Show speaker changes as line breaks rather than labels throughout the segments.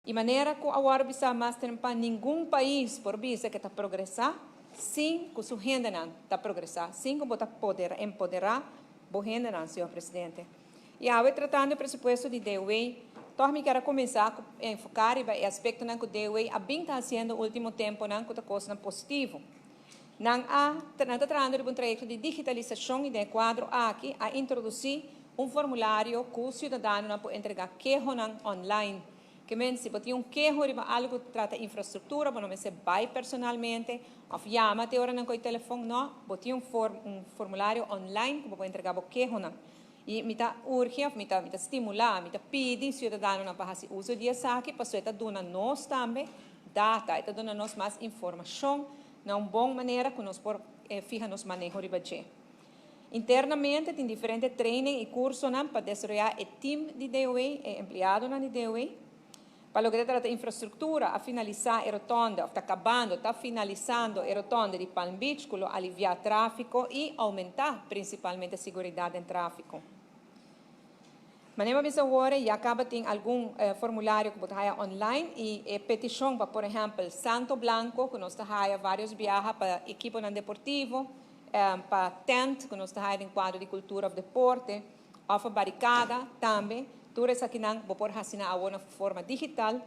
E manera ku awor bisa mas pa ningun pais por bisa ku ta progresá, sin ku su hendenan ta progresá, sin ku bo ta poder empoderá bo hendenan, señor presidente. I awe tratando e presupuesto di DOW, toch mi ke kuminsá enfoká e aspektonan ku DOW a bin ta hasiendo último tempunan ku ta kos positivo. Nan a nan ta trahando un trayekto di digitalisashon i den e kuadro aki a introdusí un formulario ku siudadanonan por entregá kehonan online. Ke men si bo tin un keho riba algu ku trata infrastruktura, bo no mester bai personalmente, òf yama te ora nan kohe telefòn, no, bo tin un formulario online ku bo por entregá bo kehonan. I mi ta urgi, mi ta stimulá, mi ta pidi siudadanonan pa hasi uso di esaki, pasobra e ta duna nos tambe data, e ta duna nos mas informashon na un bon manera ku nos por fiha nos maneho riba dje. Internamente tin diferente training i kursonan pa desaroyá e team di DOW, e empleadonan di DOW. Pa loke ta trata infrastruktura, a finalisá e rotonde, ta kabando, ta finalisando e rotonde di Palm Beach, ku lo aliviá tráfiko i oumentá prinsipalmente seguridat den tráfiko. Manera bisa awor, ya kaba tin algun formulario ku bo ta online i e petishon pa, por ehèmpel, Santo Blanco, ku nos ta haya vários biaha pa ekiponan deportivo, pa tent, ku nos ta haya den kuadro di kultura òf deporte, òf barikada tambe, tur esakinan bo por hasi awor na forma digital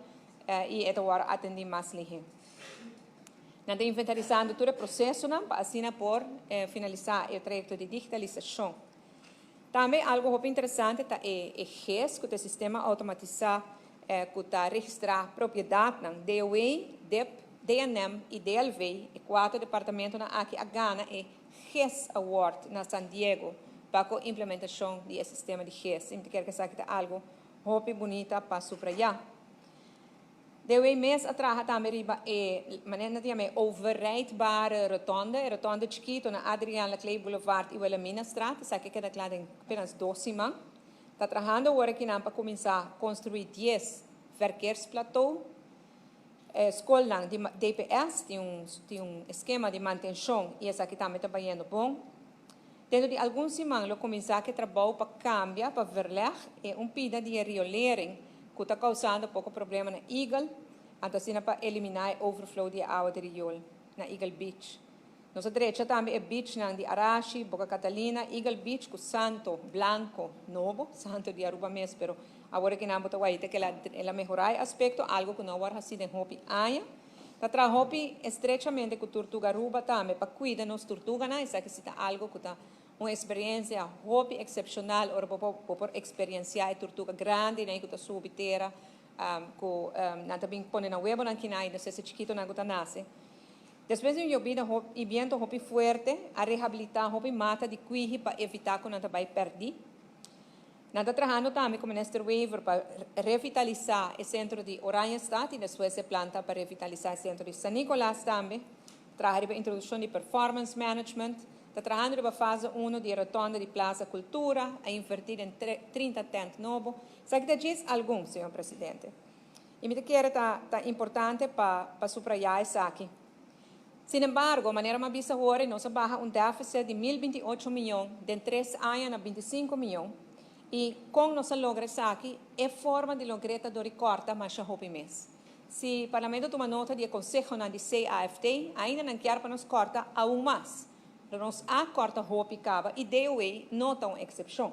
i e ta atendé mas lihé. Nan ta inventarisando tur e prosesonan pa asina por finalisá e trayekto di digitalisashon. Tambe algu masha interesante ta e GES, ku ta e sistema outomatisá ku ta registrá propiedatnan DOW, DIP, DNM i DLV, e kuater departamentonan aki a gana e GES Award na San Diego pa e implementashon di e sistema di GES. I ke ku ta algu hopi bunita pa suprayá. DOW mes a traha tambe riba e manera di yama overrijdbare rotonde, e rotonde chikitu na Adriaan Laclé Boulevard i Wilhelminastraat, esaki a keda kla den apenas 2 siman. Ta trahando awor aki pa kuminsá konstruí 10 verkeersplateau. Skolnan di DPS tin un eskema di mantenshon i esaki tambe ta bayendo bon. Denter di algun siman lo kuminsá ku trabou pa kambia, pa verleg e un pida di riolering ku ta kousando poko problema na Eagle, anto asina pa eliminá e overflow di awa di riol na Eagle Beach. Nos a drecha tambe e beachnan di Arashi, Boca Catalina, Eagle Beach ku santo blanko nobo, santo di Aruba mes, pero awor ku nan a bota ku el a mehorá e aspekto, algu ku no a hasi den hopi aña. Ta traha hopi estrechamente ku Turtuga Aruba tambe pa kuida nos turtuganan, esaki ta algu ku ta un eksperensia hopi eksepshonal, ora bo por eksperensiá e turtuga grandi, ne, ku ta subi tera, ku nan ta bin pone nan webunan akinan, no sé si chikitunan ku ta nase. Despues di un yobida i bientu hopi fuerte, a rehabilitá hopi mata di kwihi pa evitá ku nan ta bai pèrdí. Nan ta trahando tambe ku Minister Wever pa revitalisá e sentro di Oranjestad i despues e plan ta pa revitalisá e sentro di San Nicolas tambe. Traha riba introdukshon di performance management, ta trahando riba fase 1 di rotonde di Plaza Cultura, a invertí den 30 tent nobo. Esaki ta djis algun, señor presidente. I mi ke ta importante pa suprayá esaki. Sin embargo, manera m'a bisa awor, nos a baha un défisit di 1028 mion den 3 aña na 25 mion. I kon nos a logra esaki, e forma di logra ta dor di kòrta mas hopi mes. Si parlamento tuma nota di konsehonan di CAFT, ainda nan ke pa nos kòrta aun mas. Nos a kòrta hopi kaba i DOW no ta un eksepshon.